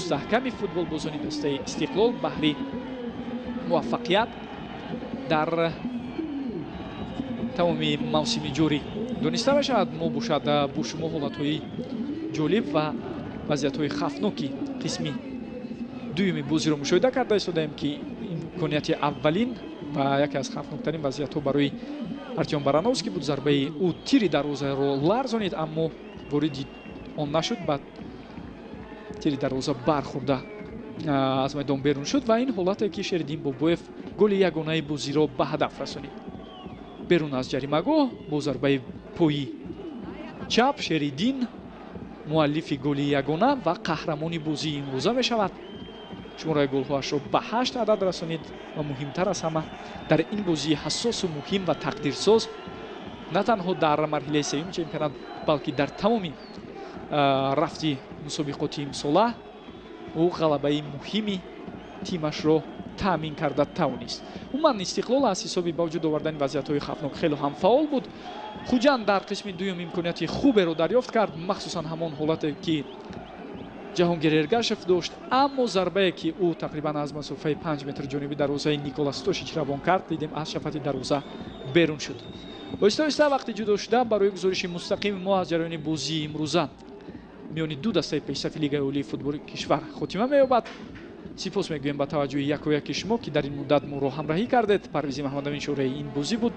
Мустаҳками футболбозони дастаи «Истиқлол» баҳри муваффақият дар тамоми мавсими ҷорӣ дониста мешавад. Мо бошад, бо шумо ҳолатҳои ҷолиб ва вазъиятҳои хавфноки қисми дуюми бозиро мушоҳида карда истодаем, ки имконияти аввалин ва яке аз хавфноктарин вазъиятҳо барои Артём Барановский буд. Зарбаи ӯ тири дарвозаро ларзонид, аммо вориди он нашуд, ба тири дарвоза бархӯрда аз майдон берун шуд. Ва ин ҳолате, ки Шериддин Бобоев голи ягонаи бозиро ба ҳадаф расонид берун аз ҷаримагоҳ бо зарбаи пои чап. Шериддин муаллифи голи ягона ва қаҳрамони бозии имрӯза мешавад. Шумораи голҳоашро ба ҳашт адад расонид ва муҳимтар аз ҳама, дар ин бозии ҳассосу муҳим ва тақдирсоз на танҳо дар марҳилаи сеюми чемпионат, балки дар тамоми рафти мусобиқоти имсола ӯ ғалабаи муҳими тимашро таъмин карда тавонист. Умуман, «Истиқлол» аз ҳисоби ба вуҷуд овардани вазъиятҳои хавфнок хеле ҳам фаъол буд. «Хуҷанд» дар қисми дуюм имконияти хуберо дарёфт кард, махсусан ҳамон ҳолате, ки Ҷаҳонгир Эргашев дошт, аммо зарбае, ки ӯ тақрибан аз масофаи 5 метр ҷониби дарвозаи Никола Стошич равон кард, дидем, аз шафати дарвоза берун шуд. Оҳиста оҳиста вақти ҷудо шуда барои гузориши мустақими мо аз ҷараёни бозии имрӯза миёни ду дастаи пешсафи Лигаи олии футболи кишвар хотима меёбад. Сипос мегӯем ба таваҷҷӯҳи якояки шумо, ки дар ин муддат моро ҳамроҳӣ кардед. Парвизи Маҳмадамин шореҳи ин бозӣ буд.